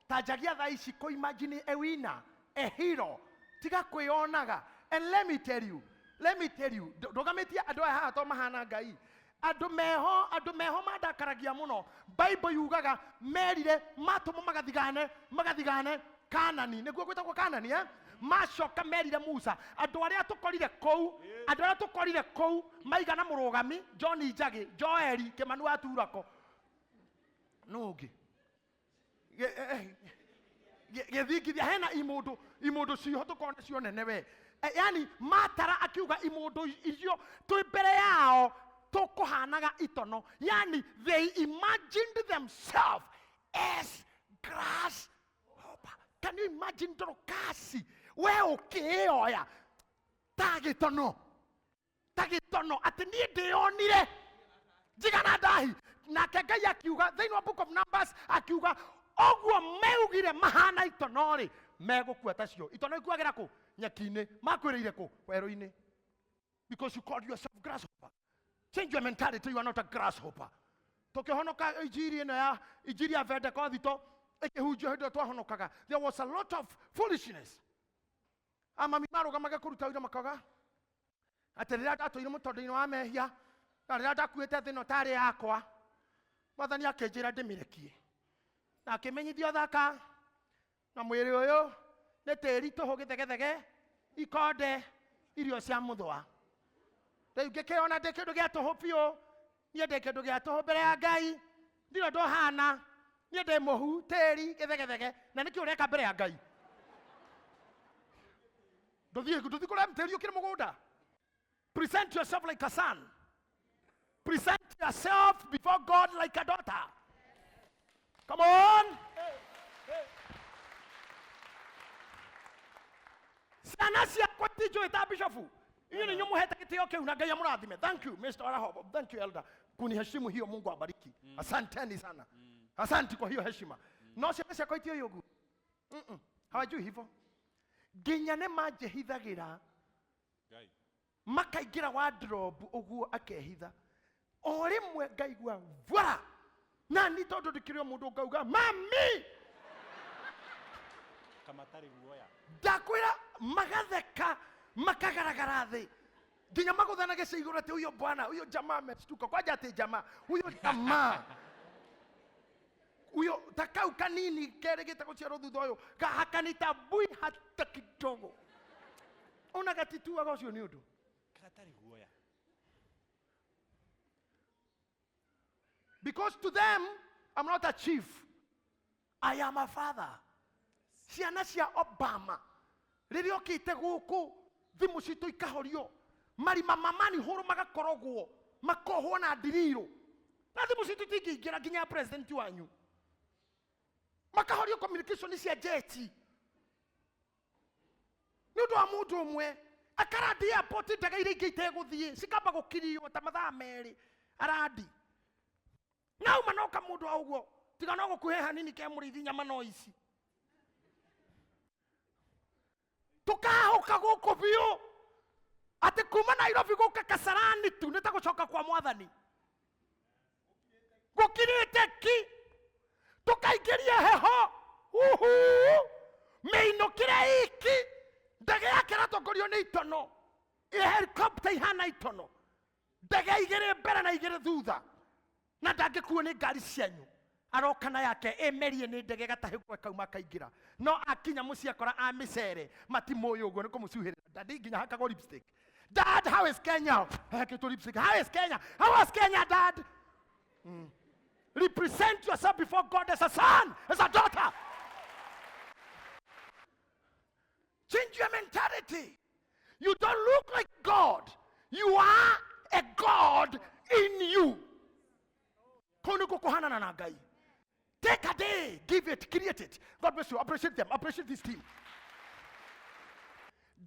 Ta njagia thaa ici kũ imagine a winner, a hero, tiga kwĩyonaga. And let me tell you, let me tell you, ndũgamĩtie andũ aya haha to mahana Ngai. Andũ meho, andũ meho mandakaragia mũno. Bible yugaga merire matũmwo magathigane, magathigane Kanani, nĩguo gwĩtagwo Kanani, eh? Macoka merire Musa, andũ arĩa tũkorire kũu, andũ arĩa tũkorire kũu maigana mũrũgami John Njagi, Joeli Kĩmanu wa Turako, nũ ũngĩ gĩthingithia hena imũndũ, imũndũ ciho tũkorwo nacio nene we. Yani matara akiuga imũndũ icio twĩ mbere yao tũkũhanaga itono. Yani they imagined themselves as grasshopper. Can you imagine Dorokasi we ũkĩĩoya ta gĩtono, ta gĩtono, atĩ niĩ ndĩyonire njigana ndahi? Nake Ngai akiuga thĩinĩ wa Book of Numbers, akiuga ũguo meugire mahana itono rĩ, megũkua tacio. Itono ikuagĩra kũ? Nyeki-inĩ. Makwĩrĩire kũ? Werũ-inĩ. Because you called yourself grasshopper. Change your mentality, you are not a grasshopper. Tũkĩhonoka, injiri ĩno ya injiri ya Pentekothito ĩkĩhunjio, hĩndĩ ĩyo twahonokaga, there was a lot of foolishness. Amami marũgamaga kũruta wĩra makauga atĩ rĩrĩa ndatũire mũtondo-inĩ wa mehia na rĩrĩa ndakuĩte thĩ ĩno tarĩ yakwa, Mwathani akĩnjĩra ndĩmĩrekie na akĩmenyithia ũthaka na mwĩrĩ ũyũ nĩ tĩri tũhũ, gĩthegethege, ikonde, irio cia mũthũa. Rĩu ngĩkĩona ndĩ kĩndũ gĩa tũhũ biũ. Niĩ ndĩ kĩndũ gĩa tũhũ mbere ya Ngai, ndirĩ ũndũ hana, niĩ ndĩ mũhu, tĩri, gĩthegethege. Na nĩkĩ ũreka mbere ya Ngai? Ndũthiĩ, ndũthiĩ kũrĩa tĩri ũkĩrĩ mũgũnda. Present yourself like a son. Present yourself before God like a daughter. Come on. Ciana ciakwa tinjũĩ ta bishofu, inyuĩ nĩ inyuĩ mũhete gĩtĩo kĩu, na Ngai amũrathime. Thank you, Mr. Araho. Thank you, elder, kuniheshimu hiyo. Mungu abariki. Asanteni sana. Asanti kwa hiyo heshima. No ciana ciakwa itiũĩ ũguo. Hawajui hivyo. Nginya nĩ manjĩhithagĩra. Ngai. Makaingĩra wardrobe ũguo, akehitha. O rĩmwe ngaigua vwara, nani tondũ ndĩkĩrĩ o mũndũ, ngauga, "Mami!" Kamatarĩ guoya. Ndakwĩra magatheka, makagaragara thĩ, nginya magũthanage cia igũrũ atĩ huyo bwana, huyo jamaa ameshtuka kwanja, atĩ jamaa, huyo jamaa, huyo ta kau kanini kerĩgĩte gũciarwo thutha ũyũ hakanitambui hata kidogo, ona gatituaga ũcio nĩ ũndũ. Gatarĩ guoya. Because to them I'm not a chief, I am a father. Ciana cia Obama rĩrĩa okĩte gũkũ, thimũ citũ ikahorio. Marima ma manihũrũ magakorogwo makohwo na ndirirũ na thimũ citũ itingĩingĩra nginya ya president wanyu makahorio communication cia jeti nĩ ũndũ wa mũndũ ũmwe akarandi airport ndege iria ingĩ itegũthiĩ cikamba gũkirio ta mathaa merĩ arandi nauma noka mũndũ wa ũguo tiga no gũkuhe hanini ke mũrĩithi nyama no ici tukahũka gũkũ biũ atĩ kuma Nairobi gũka Kasarani tu nĩ ta gũcoka kwa mwathani gũkirĩte ki tũkaingĩria heho uhu mĩinũkĩre iki ndege yake ĩratongorio nĩ itono helicopter ihana itono ndege igĩrĩ mbere na igĩrĩ thutha na ndangĩkuo nĩ ngari cianyu aroka na yake ĩmerie nĩ ndege gatahĩko kauma akaingĩra no akinya mũciĩ akora a mĩcere matimũĩ ũguo nĩ kũmũcuhĩrĩra dadi nginya hakagwo lipstick. Dad, how is Kenya? Hakĩtwo lipstick. How is Kenya? How was Kenya, dad? Represent yourself before God as a son, as a daughter. Change your mentality. You don't look like God. You are a God in you. Kũu nĩkuo kũhanana na Ngai. Take a day, give it, create it. God bless you. Appreciate them. Appreciate this team.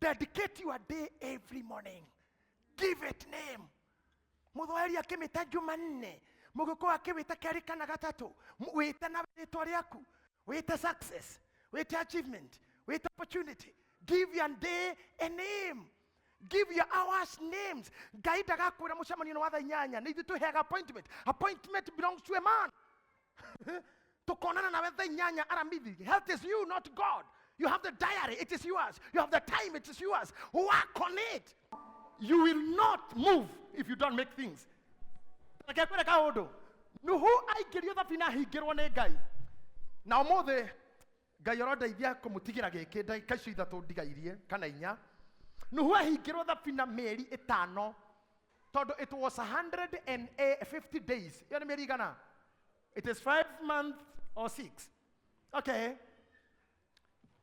Dedicate your day every morning. Give it name. Mũthwaĩri akĩmĩta Jumanne, mũgĩkũyũ akĩwĩta kerĩ kana gatatũ, wĩte na rĩtwa rĩaku, wĩte success, wĩte achievement, wĩte opportunity. Give your day a name. Give your hours names. Ngai ndagakwĩra mũcemanio nĩ wa thaa inyanya, nĩ ithuĩ twĩheaga appointment. Appointment belongs to a man. Tukonana nawe thaa inyanya aramithi. Health is you, not God. You have the diary, it is yours. You have the time, it is yours. Work on it. You will not move if you don't make things. Reke ngwĩre kaũndũ. Nuhu aingĩrio thabina ahingĩrwo nĩ Ngai. Na ũmũthĩ Ngai arondeithia kũmũtigĩra gĩkĩ ndagĩka icio ithatũ ndigairie kana inya. Nuhu ahingĩrwo thabina mĩeri ĩtano tondũ it was 150 days. Ĩyo nĩ mĩeri igana? It is 5 months or 6. Okay.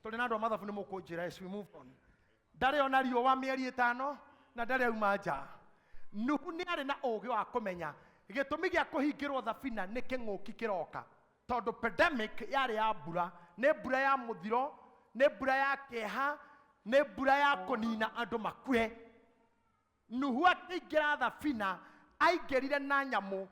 Tũrĩ na andũ a mathabu nĩ mũkũnjĩra as we move on. Ndarĩ ona riũa mĩeri ĩtano na ndarĩ auma nja. Nuhu nĩ arĩ na ũũgĩ wa kũmenya gĩtũmi gĩa kũhingĩrwo thabina nĩ kĩng'ũki kĩroka. Tondũ pandemic yarĩ ya mbura, nĩ mbura ya mũthiro, nĩ mbura ya kĩeha, nĩ mbura ya kũnina andũ makue. Nuhu akĩingĩra thabina, aingĩrire na nyamũ.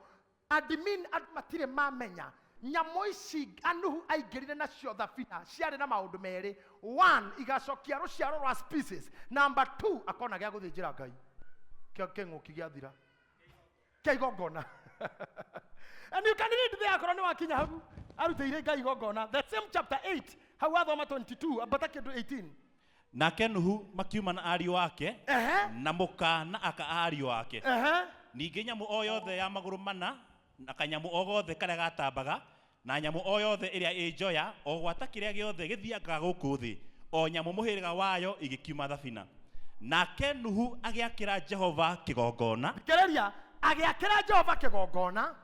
Admin andũ matirĩ mamenya nyamũ ici Nuhu aingĩrire nacio thabina ciarĩ na maũndũ merĩ. One, igacokia rũciaro rwa species. Number two, akona gĩa gũthĩnjĩra Ngai. Kĩa kĩng'ũki gĩathira. Kĩa igongona. And you can read there akorwo nĩ wakinya hau arutĩire Ngai igongona. The same chapter 8, hau wathoma 22, ambata kĩndũ 18. Nake Nuhu makiuma na ariũ ake na mũka na aka a ariũ ake. Ningĩ nyamũ o yothe ya magũrũ mana na kanyamũ o gothe karĩa gatambaga na nyamũ o yothe ĩrĩa ĩ njoya o gwata kĩrĩa gĩothe gĩthiangaga gũkũ thĩ o nyamũ mũhĩrĩga wayo igĩkiuma thabina. Nake Nuhu agĩakĩra Jehova kĩgongona. Thikĩrĩria, agĩakĩra Jehova kĩgongona.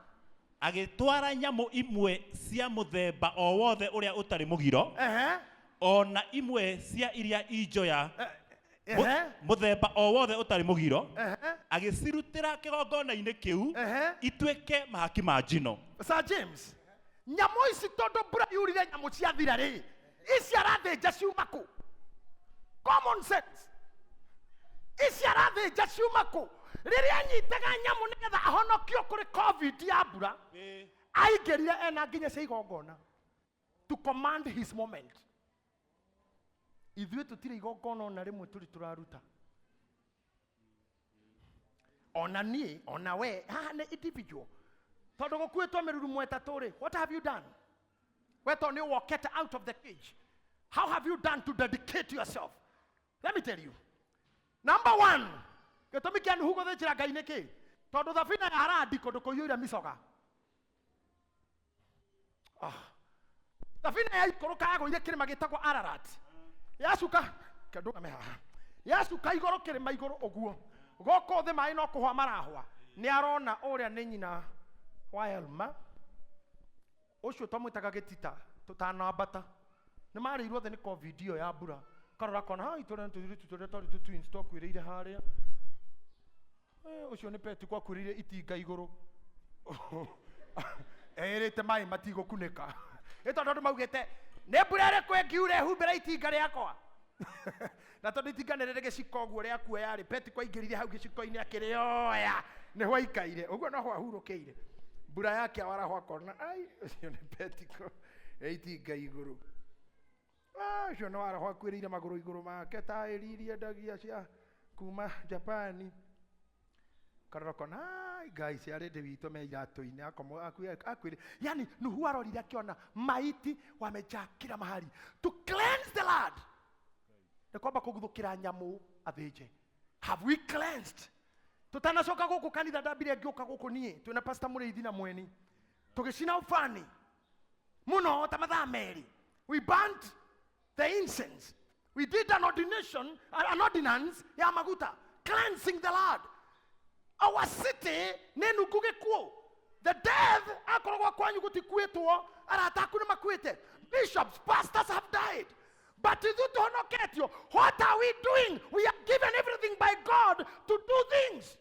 Agĩtwara nyamũ imwe cia mũthemba o wothe ũrĩa ũtarĩ mũgiro, o na imwe cia iria i njoya, mũthemba o wothe ũtarĩ mũgiro, agĩcirutĩra kĩgongona-inĩ kĩu ituĩke mahaki ma njino. Sir James, nyamũ ici tondũ mbura yurire nyamũ ciathira rĩ, ici arathĩnja ciuma kũ? Common sense. Ici arathĩnja ciuma kũ? Rĩrĩa anyitaga nyamũ nĩgetha ahonokio kũrĩ COVID ya mbura, aingĩrire ena nginya cia igongona to command his moment. Ithuĩ tũtirĩ igongona ona rĩmwe tũrĩ tũraruta. Ona niĩ, ona we, haha nĩ individual. Tondũ gũkuĩtwo mĩrurumo ĩtatũ rĩ, what have you done? We tondũ nĩ wokete out of the cage. How have you done to dedicate yourself? Let me tell you. Number one, gĩtũmi kĩa Nuhu gũthĩnjĩra Ngai nĩ kĩ? Tondũ thabina ya Aradi kũndũ kũiyũire mĩcoga. Thabina ya ikũrũka yagũire kĩrĩma gĩtagwo Ararat. Yacuka, kĩndũgame haha. Yacuka igũrũ kĩrĩma igũrũ ũguo. Gũkũ thĩ maĩ no kũhwa marahwa. Nĩ arona ũrĩa nĩ nyina wa Elma. Ũcio twamwĩtaga gĩtita tũtanambata. Nĩ marĩirwo othe nĩ COVID ĩyo ya mbura. Karora kona, ha, itũra nĩ tũirĩtu tũrĩa twarĩ tũ twins twakuĩrĩire harĩa. Ũcio nĩ Petiko akurire itinga igũrũ. Erĩte maĩ matigũkunĩka. Ĩ tondũ andũ maugĩte nĩ mbura ĩrĩkũ ĩngiura ĩhumbĩre itinga rĩakwa. Na tondũ itinga nĩ rĩrĩ gĩciko ũguo rĩakuoya rĩ, Petiko aingĩrire hau gĩciko-inĩ akĩrĩoya. Nĩho aikaire. Ũguo noho ahurũkĩire. Mbura yake awaraho akona, ai, ũcio nĩ Petiko e itinga igũrũ. Ah, ũcio nĩ waraho akuĩrĩire magũrũ igũrũ make taĩri iria endagia cia kuma Japani. Karora kona, ai, ngai cia rĩndĩ witũ me iratũ-inĩ akomo akuĩrĩ. Yani Nuhu arorire akiona maiti wamejaa kila mahali. To cleanse the land. Nĩ kwamba kũguthũkĩra nyamũ athĩnje. Have we cleansed? Tutanacoka gũkũ kanitha ndambire ngĩũka gũkũ niĩ twĩna pastor Mũrĩithi na Mweni tũgĩcina ubani mũno ta mathaa merĩ. We burnt the incense. We did an ordination, an ordinance ya maguta, cleansing the land. Our city nĩ nungu gĩkuũ. The death akoragwo kwanyu gũtikuĩtwo, arata aku nĩ makuĩte. Bishops, pastors have died. But ithuĩ tũhonoketio. What are we doing? We are given everything by God to do things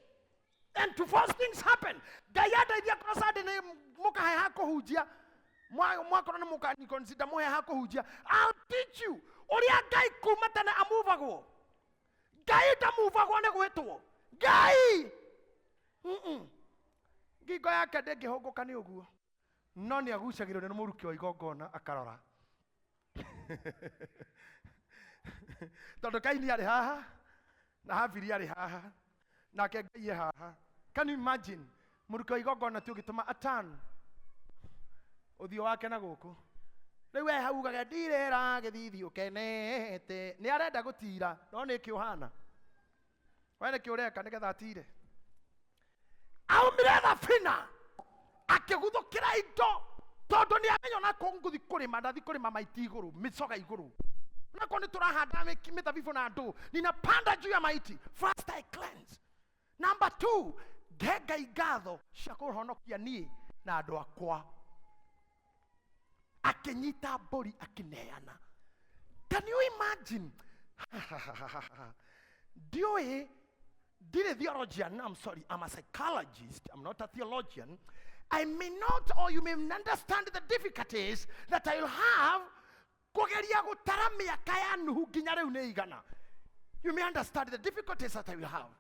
and to force things happen. Ngai andeithia korwo Sunday nĩ mũkahe ha kũhunjia. Mwakorwo nĩ mũkani consider mũhe ha kũhunjia. I'll teach you ũrĩa Ngai kuma tene amuvagwo. Ngai ndamuvagwo nĩ gwĩtwo. Ngai! Ngingo yake ndĩngĩhũngũka nĩ ũguo. No nĩ agucagĩrĩrio nĩ mũrukĩ wa igongona akarora. Tondũ Kaini arĩ haha na Habili arĩ haha nake Ngai e haha. Can you imagine mũrukĩ wa igongona ti ũgĩtũma atan ũthiũ wake na gũkũ. Rĩu we hau ugage ndirĩra gĩthithi ũkenete. Nĩ arenda gũtira no nĩ kĩ ũhana. We nĩkĩ ũreka nĩgetha atire. Aumire thabina akĩguthũkĩra indo tondũ nĩ amenya ona korwo ngũthi kũrĩma ndathi kũrĩma maiti igũrũ mĩcoga igũrũ. Onakorwo nĩ tũrahanda mĩthabibũ na ndũ, ninapanda juu ya maiti. First I cleanse. Number 2, nge Ngai ngatho cia kũhonokia niĩ na andũ akwa. Akĩnyita mbũri akĩneana. Can you imagine? Ndiũĩ, ndirĩ theologian, I'm sorry, I'm a psychologist, I'm not a theologian. I may not, or you may understand the difficulties that I will have kũgeria gũtara mĩaka ya Nuhu nginya rĩu nĩ igana. You may understand the difficulties that I will have.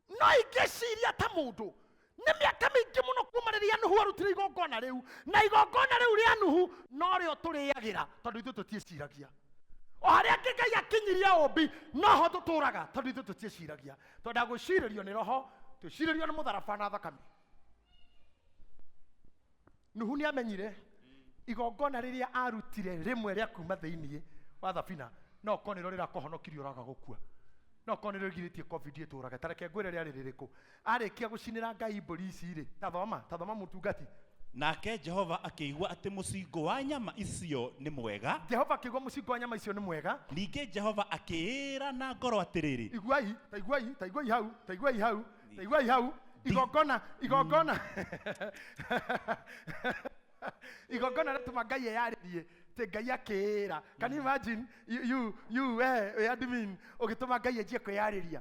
No ingĩciria ta mũndũ nĩ mĩaka mĩingĩ mũno kuma rĩrĩa Nuhu arutire igongona rĩu, na igongona rĩu rĩa Nuhu norĩo tũrĩagĩra tondũ ithuĩ tũtiĩciragia. O harĩa angĩ Ngai akinyirie ũmbi noho tũtũraga tondũ ithuĩ tũtiĩciragia. Twendaga gwĩcirĩrio nĩ roho, twĩcirĩrio nĩ mũtharaba na thakame. Nuhu nĩ amenyire igongona rĩrĩa arutire rĩmwe rĩa kuma thĩinĩ wa thabina no korwo nĩrĩo rĩrakũhonokirie ũraga gũkua, no korwo nĩrĩo rĩgirĩtie COVID ĩtũrage. Ta reke ngwĩre rĩarĩ rĩrĩkũ. Arĩkia gũcinĩra Ngai mbũri ici rĩ, ta thoma mũtungati. Nake Jehova akĩigua atĩ mũcingo wa nyama icio nĩ mwega. Jehova akĩigua mũcingo wa nyama icio nĩ mwega. Ningĩ Jehova akĩĩra na ngoro atĩrĩrĩ, Iguai, ta iguai, ta iguai hau, ta iguai hau, ta iguai hau. Igongona, igongona. Igongona rĩtũma Ngai eyarĩrie. Atĩ Ngai akĩĩra. Can you imagine you we admin ũgĩtũma Ngai anjie kwĩyarĩria?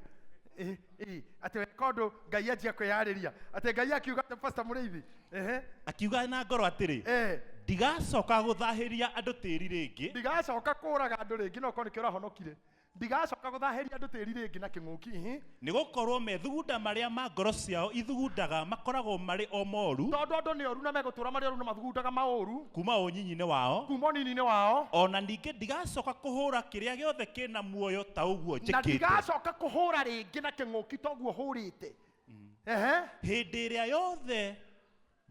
Atĩ weka ũndũ Ngai anjie kwĩyarĩria. Atĩ Ngai akiuga atĩ Pastor Mũrĩithi. Ehe. Akiuga na ngoro atĩrĩ, ndigacoka gũthahĩria andũ tĩri rĩngĩ. Ndigacoka kũraga andũ rĩngĩ, no korwo nĩkĩo ũrahonokire. Ndigacoka gũthahĩria andũ tĩri rĩngĩ na kĩng'ũki. Ihi. Nĩgũkorwo methugunda marĩa ma ngoro ciao ithugundaga makoragwo marĩ o moru. Tondũ andũ nĩ oru na megũtũra marĩ oru na mathugundaga maũru. Kuma ũnyinyi-inĩ wao. Kuma ũnini-inĩ wao. Ona ningĩ ndigacoka kũhũra kĩrĩa gĩothe kĩna muoyo ta ũguo Na njĩkĩte. ndigacoka kũhũra rĩngĩ na kĩng'ũki ta ũguo hũrĩte. Ehe. Hĩndĩ ĩrĩa yothe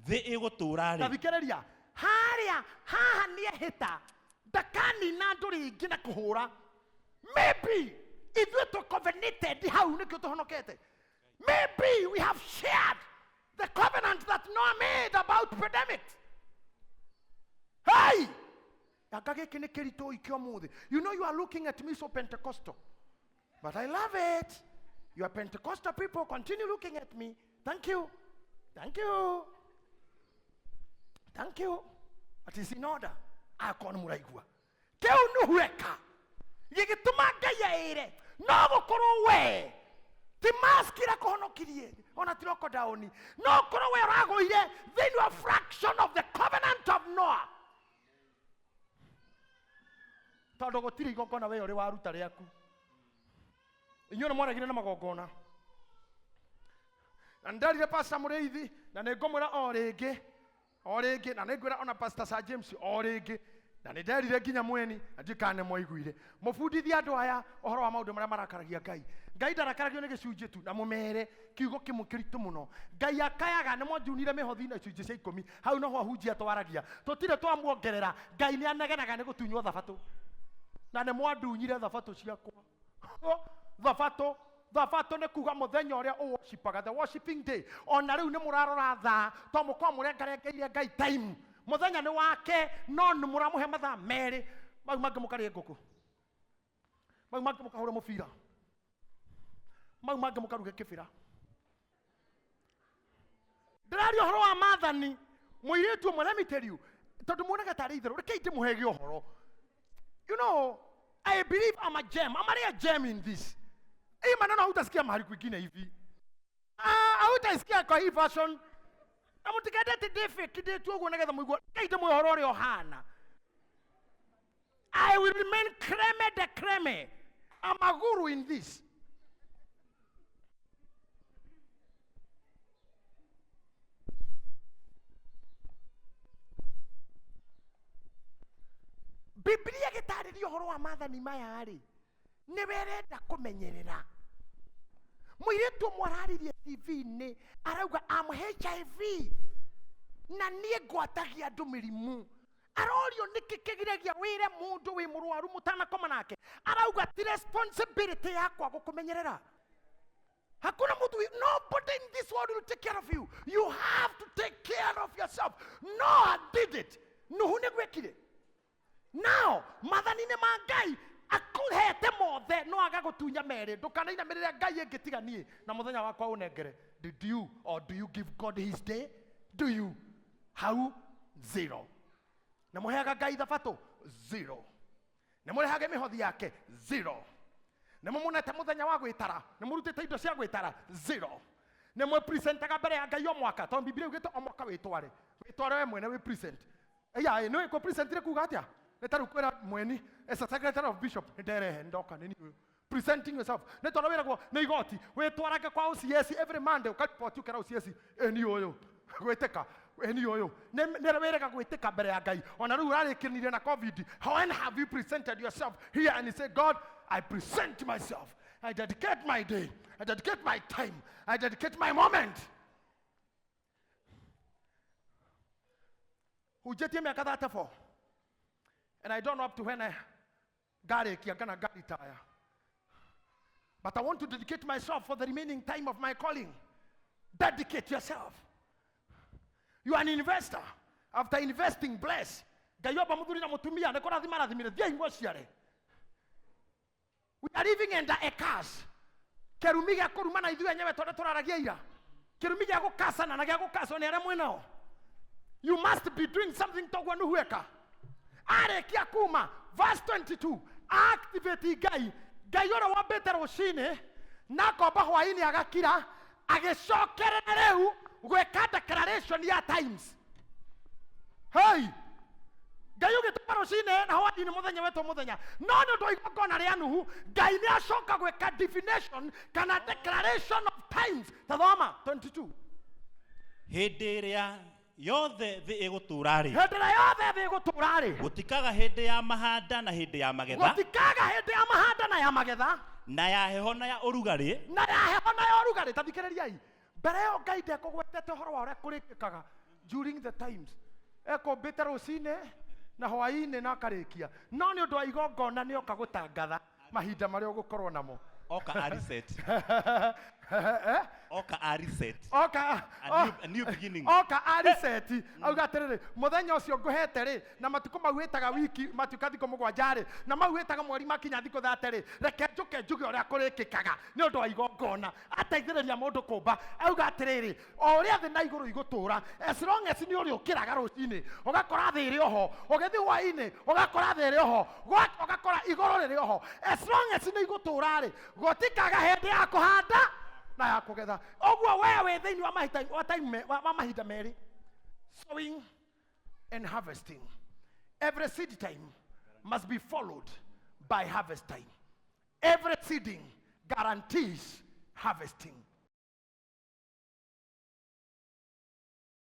thĩ ĩgũtũũra Ta rĩ. thikĩrĩria. Harĩa haha nĩehĩta ndakanina andũ rĩngĩ na kũhũra. Maybe ithuĩ tũ covenanted hau nĩkĩo tũhonokete. Maybe we have shared the covenant that Noah made about pandemic. Hey! Anga gĩkĩ nĩ kĩritũ ikĩ ũmũthĩ. You know you are looking at me so Pentecostal. But I love it. You are Pentecostal people, continue looking at me. Thank you. Thank you. Thank you. But it's in order. Akorwo nĩ mũraigua. Kĩu Nuhu eka. Gĩgĩtũma Ngai aĩre. No gũkorwo we ti mask ĩrakũhonokirie ona ti lockdown, no ũkorwo we ũragũire thĩinĩ wa fraction of the covenant of Noah, tondũ gũtirĩ igongona we ũrĩ waruta rĩaku. Inyuĩ nĩ mwaregire na magongona, na nĩnderire Pastor Mũrĩithi, na nĩ ngũmwĩra o rĩngĩ o rĩngĩ, na nĩngwĩra ona Pastor Sir James o rĩngĩ, na nĩnderire nginya mweni, na ndiũĩ kana nĩmwaiguire. Mũbundithie andũ aya ũhoro wa maũndũ marĩa marakaragia Ngai. Ngai ndarakaragio nĩ gĩcunjĩ tu, na mũmere kiugo kĩmwe kĩritũ mũno. Ngai akayaga nĩ mwanjunire mĩhothi na icunjĩ cia ikũmi. Hau noho ahunjia twaragia, tũtirĩ twamuongerera. Ngai nĩ anegenaga nĩ gũtunywo thabatũ, na nĩ mwandunyire thabatũ ciakwa. Thabatũ, thabatũ nĩ kuga mũthenya ũrĩa ũworshipaga, the worshiping day. Ona rĩu nĩ mũrarora thaa, to mũkorwo mũrengarengeire Ngai time. Mũthenya nĩ wake, no nĩ mũramũhe mathaa merĩ, mau mangĩ mũkarĩe ngũkũ, mau mangĩ mũkahũre mũbira, mau mangĩ mũkaruge kĩbĩra. Ndĩraria ũhoro wa maathani. Mũirĩtu ũmwe, let me tell you, tondũ muonaga tarĩ itherũ, rekei ndĩmũhege ũhoro. You know, I believe I'm a gem. I'm a real gem in this. Hii maneno hautasikia mahali kwingine hivi. Ah, hautaisikia kwa hii version. Na mũtikende atĩ ndĩ fake, ndĩ tu ũguo nĩgetha mũigue. Rekei ndĩmũhe ũhoro ũrĩa ũhana. I will remain creme de creme. I'm a guru in this. Biblia gĩtarĩria ũhoro wa maathani maya rĩ, nĩwe ĩrenda kũmenyerera. Mũirĩtu ũmwe araririe TV-inĩ, arauga am HIV na niĩ ngwatagia andũ mĩrimũ. Arorio nĩkĩ kĩgiragia wĩre mũndũ wĩ mũrwaru mũtanakoma nake, arauga ti responsibility yakwa gũkũmenyerera. Hakuna mtu, nobody in this world will take care of you. You have to take care of yourself. Noah did it. Nuhu nĩ gwĩkire. Now, maathani-inĩ ma Ngai akũhete mothe, no aga gũtunya merĩ. Ndũkanainamĩrĩre Ngai ĩngĩ tiga niĩ, na mũthenya wakwa ũnengere. Did you or do you give God his day? Do you? Hau zero. Na mũheaga Ngai thabatũ? Zero. Na mũrehage mĩhothi yake? Zero. Na mũmunete mũthenya wa gwĩtara? Na mũrutĩte indo cia gwĩtara? Zero. Na mwĩpresentaga mbere ya Ngai o mwaka, tondũ Biblia yugĩte o mwaka wĩtware. Wĩtware we mwene wĩpresent. Ĩya, nĩ kũ present nĩ kuga atĩa? Nĩ ta rĩu kwĩra mweni, as a secretary of bishop, nĩ nderehe, ndoka, nĩ niĩ ũyũ. Presenting yourself. Nĩ tondũ wĩragwo nĩ igoti, wĩtwarage kwa OCS every Monday, ũkaripoti ũkera OCS, ĩ niĩ ũyũ. Gwĩtĩka, ĩ niĩ ũyũ. Nĩ wĩrega gwĩtĩka mbere ya Ngai. Ona rĩu ũrarĩkĩrire na COVID. When have you presented yourself here and you say, God, I present myself. I dedicate my day. I dedicate my time. I dedicate my moment. Hunjĩtie mĩaka 34. And I don't know up to when I ngarĩkia kana ngaritaya. But I want to dedicate myself for the remaining time of my calling. Dedicate yourself. You are an investor. After investing, bless. Ngai omba mũthuri na mũtumia nĩ kũrathima arathimire, thiĩi mũciare. We are living under a curse. Kĩrumi gĩa kũruma na ithuĩ enyewe tondũ tũraragia ira. Kĩrumi gĩa gũkacana na gĩa gũkacwo nĩ arĩa mwĩnao. You must be doing something toguo Nuhu eka. Arĩkia kuma verse 22, activate Ngai. Ngai ũrĩa wambĩte rũcinĩ na akomba hwaĩ-inĩ agakira, agĩcokerera rĩu gwĩka declaration ya times. Hey! Ngai ũgĩtũma rũcinĩ na hwaĩ-inĩ mũthenya wetwo mũthenya, no nĩ ũndũ wa igongona rĩa Nuhu, Ngai nĩ acoka gwĩka definition kana declaration of times. Tathoma 22. Hĩndĩ ĩrĩa yothe thĩ ĩgũtũũra rĩ, hĩndĩ ĩrĩa yothe thĩ ĩgũtũũra rĩ, gũtikaga hĩndĩ ya mahanda na hĩndĩ ya magetha, gũtikaga hĩndĩ ya mahanda na ya magetha, na ya heho na ya ũrugarĩ, na ya heho na ya ũrugarĩ. Ta thikĩrĩriai, mbere ĩyo Ngai ndekũgwetete ũhoro wa ũrĩa kũrĩkĩkaga during the times. Ekũmbĩte rũcinĩ na hwaĩ-inĩ na akarĩkia, no nĩ ũndũ wa igongona nĩ oka gũtangatha mahinda marĩa ũgũkorwo namo. Oka a reset. Oka a reset. Oka. A new beginning. Oka ariseti auga atĩrĩrĩ, mũthenya ũcio ngũhete rĩ, na matukũ mau wĩtaga wiki matuĩka thikũ 7 rĩ, na mau wĩtaga mweri makinya thikũ 30 rĩ, reke njũke njuge ũrĩa kũrĩkĩkaga nĩ ũndũ wa igongona. Ateithĩrĩria mũndũ kũmba, auga atĩrĩrĩ, o ũrĩa thĩ na igũrũ igũtũra, as long as nĩ ũrĩũkĩraga rũcinĩ ũgakora thĩ ĩrĩ oho, ũgĩthiĩ hwaĩ-inĩ ũgakora thĩ ĩrĩ oho, gwaka ũgakora igũrũ rĩrĩ oho, as long as nĩ igũtũra rĩ, gũtikaga hĩndĩ ya kũhanda na ya kũgetha. Ũguo we wĩ thĩinĩ wa mahinda wa time wa mahinda merĩ, sowing and harvesting. Every seed time must be followed by harvest time. Every seeding guarantees harvesting.